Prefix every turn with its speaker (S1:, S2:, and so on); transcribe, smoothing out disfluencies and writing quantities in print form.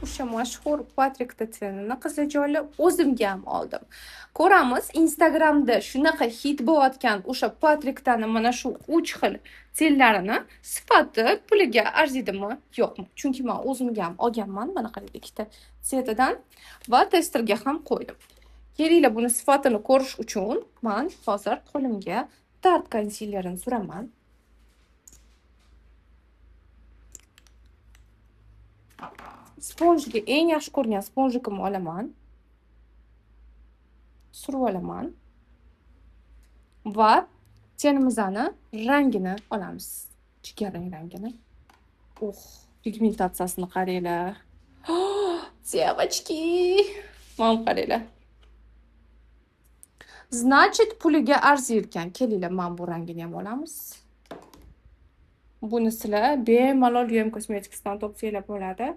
S1: O'sha mashhur Patrick Tatenini, qizlarjonlar, o'zimga ham oldim. Ko'ramiz, Instagramda shunaqa hit bo'layotgan o'sha Patrick Tani mana shu 3 xil тень larini sifati puliga arzidimi, yo'qmi? Chunki men o'zimga ham olganman, mana qarang, ikkita цвет idan va testerga ham qo'ydim. Kelinglar, buni sifatini ko'rish uchun men hozir qo'limga Tarte konsilerini suraman. Sponjga eng yaxshi ko'rgan sponjikimni olaman. Surib olaman. Va тень imizni rangini olamiz. Jigarrang rangini. Oh, pigmentatsiyasini qaranglar. Девочки, mana qaranglar. Значит, puliga arzir ekan. Kelinglar, mana bu rangini ham olamiz. Buni sizlar bemalol UM Cosmetics'dan topsanglar bo'ladi.